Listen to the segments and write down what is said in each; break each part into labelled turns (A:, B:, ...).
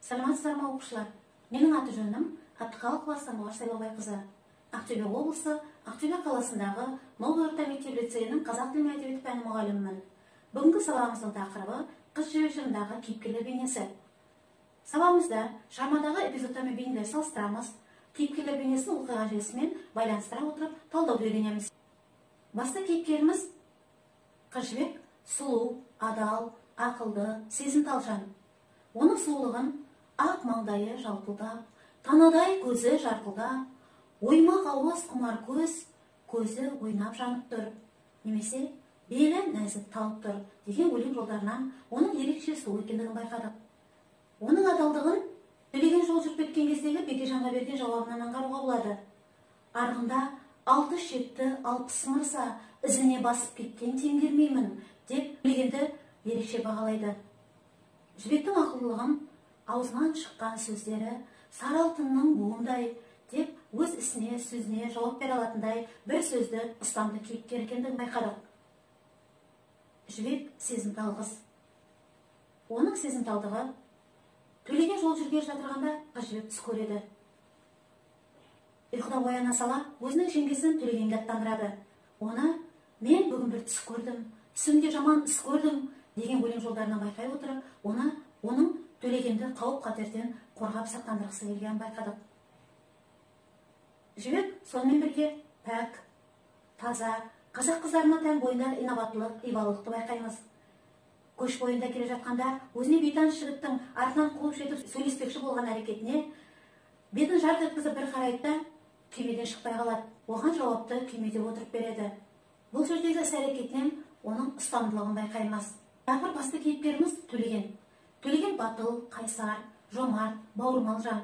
A: Саламатсыздар ма, оқушылар? Менің аты жөнім Әбдіқалықова Сандуғаш Сайлаубайқызы. Ақтөбе облысы, Ақтөбе қаласындағы Новый орта мектеп лицейінің қазақ тілі мен әдебиеті пәні мұғалімімін. Бүгінгі сабағымыздың тақырыбы Қыз Жібек жырындағы кейіпкерлер бейнесі. Сабағымызда шығармадағы эпизодтар мен бейнелерді салыстырамыз, кейіпкерлер бейнесін оқиға желісімен байланыстыра отырып талдауды үйренеміз. Басты кейіпкеріміз Қыз Жібек сұлу, адал, ақылды, сезімтал жан. Оның сұлулығын ақ маңдайы жалтылдап, танадай көзі жарқылдап, оймақ ауыз құмар көз, көзі ойнап жанып тұр, немесе белі нәзік талып тұр деген өлең жолдарынан оның ерекше сұлу екендігін байқадық. Оның адалдығын Төлеген жол жүріп кеткен кездегі Бекежанға берген жауабынан аңғаруға болады. Арғында 6 шекті 60 мырза ізіне басып кеткен теңгермеймін деп Төлегенді ерекше бағалайды. Жібектің ақылдылығын аузынан шыққан сөздері сары алтынның буындай деп өз ісіне, сөзіне жауап бере алатындай бір сөзді ұстамды кейіпкер екендігін байқадық. Жібек сезімтал қыз. Оның сезімталдығы Төлеген жол жүргелі жатырғанда Қыз Жібек түс көреді. Ұйқыдан ояна сала өзінің жеңгесін Төлегенге аттандырады. Оны мен бүгін бір түс көрдім, түсімде жаман іс көрдім деген өлең жолдарынан байқай отырып, оның Төлегенді қауіп-қатерден қорғап сақтандырғысы келгенін байқадық. Жібек сонымен бірге пәк, таза, қазақ қыздарына тән бойындағы инабаттылық, ибалылықты байқаймыз. Көш бойында келе жатқанда өзіне бейтаныс жігіттің артынан қуып жетіп сөйлеспекші болған әрекетіне бетін жарқ еткізіп бір қарайды да күймеден шықпай қалады. Оған жауапты күймеде отырып береді. Бұл жердегі іс әрекетінен оның ұстамдылығын байқаймыз. Тағы бір басты кейіпкеріміз Төлеген. Төлеген батыл, қайсар, жомарт, бауырмал жан.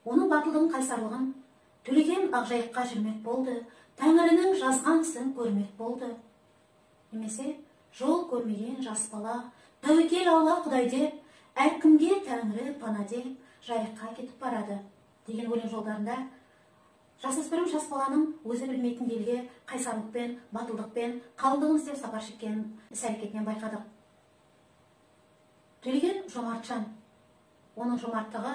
A: Оның батылдығын, қайсарлығын Төлеген Ақжайыққа жүрмек болды, Тәңірінің жазған ісін көрмек болды. Немесе жол көрмеген жас бала, тәуекел алла құдай деп, әркімге тәңірі пана деп, жайыққа кетіп барады деген өлең жолдарында жасөспірім жас баланың өзі білмейтін елге қайсарлықпен, батылдықпен, қалыңдығын іздеп сапар шеккен іс әрекетінен байқадық. Төлеген жомарт жан. Оның жомарттығы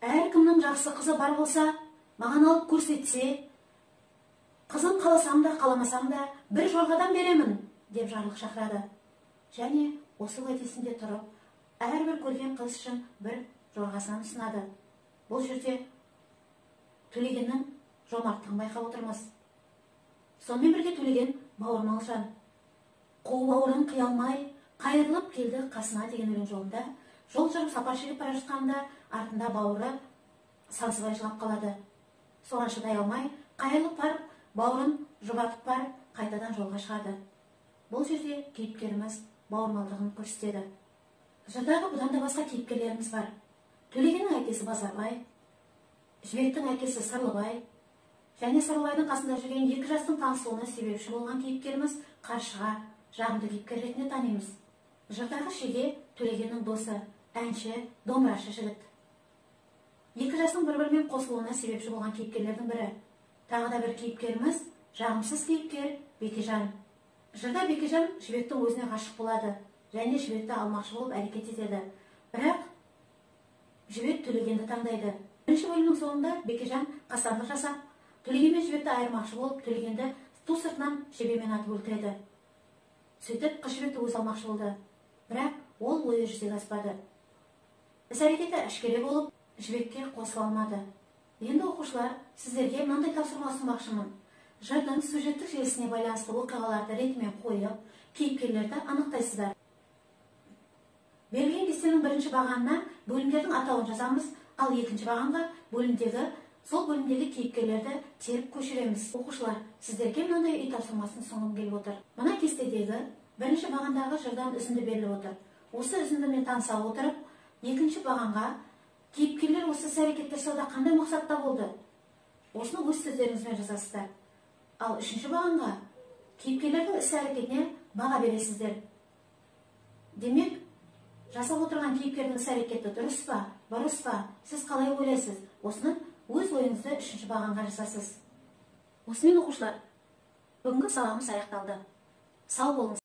A: әркімнің жақсы қызы бар болса, маған алып көрсетсе, қызын қаласам да қаламасам да бір жорғадан беремін деп жарлық шақырады. Және осы уәдесінде тұрып, әрбір көрген қыз үшін бір жорғасынан ұсынады. Бұл жерде Төлегеннің жомарттығын байқап отырмыз. Сонымен бірге Төлеген бауырмал жан. Қу бауырын қия алмай, қайырылып келді қасына деген өлең жолында жол жүріп сапар шегіп бара жатқанда артында бауыры Сансызбай жылап қалады. Соған шыдай алмай, қайырылып барып, бауырын жұбатып барып, қайтадан жолға шығады. Бұл жерде кейіпкеріміз бауырмалдығын көрсетеді. Жырдағы бұдан да басқа кейіпкерлеріміз бар. Төлегеннің әкесі Базарбай, Жібектің әкесі Сырлыбай және Сырлыбайдың қасында жүрген екі жастың танысуына себепші болған кейіпкеріміз Қаршыға жағымды кейіпкер ретінде танимыз. Жырдағы Шеге Төлегеннің досы, әнші, домбырашы жігіт. Екі жастың бір-бірімен қосылуына себепші болған кейіпкерлердің бірі. Тағы да бір кейіпкеріміз жағымсыз кейіпкер Бекежан. Жырда Бекежан Жібектің өзіне ғашық болады және Жібекті алмақшы болып әрекет етеді. Бірақ Жібек Төлегенді таңдайды. Бірінші бөлімнің соңында Бекежан қастандық жасап, Төлеген мен Жібекті айырмақшы болып, Төлегенді ту сыртынан жебемен атып өлтіреді. Сөйтіп Қыз Жібекті өзі алмақшы болды. Бірақ ол ойы жүзеге аспады. Іс әрекеті әшкере болып, Жібекке қосыла алмады. Енді оқушылар, сіздерге мынандай тапсырма ұсынбақшымын. Жырдың сюжеттік желісіне байланысты оқиғаларды ретімен қойып, кейіпкерлерді анықтайсыздар. Берілген кестенің бірінші бағанына бөлімдердің атауын жазамыз, ал екінші бағанға сол бөлімдегі кейіпкерлерді теріп көшіреміз. Оқушылар, сіздерге мынандай үй тапсырмасын ұсынғым келіп отыр. Мына кестедегі бірінші бағандағы жырдан үзінді беріліп отыр. Осы үзіндімен таныса отырып, екінші бағанға кейіпкерлер осы іс-әрекет жасауда қандай мақсатта болды? Осыны өз сөздеріңізбен жазасыздар. Ал үшінші бағанға кейіпкерлердің іс-әрекетіне баға бересіздер. Демек, жасап отырған кейіпкердің іс-әрекеті дұрыс па, бұрыс па, сіз қалай ойлайсыз? Осыны өз ойыңызды үшінші бағанға жасасыз. Осымен оқушылар, бүгінгі сабағымыз аяқталды. Сау болыңыз.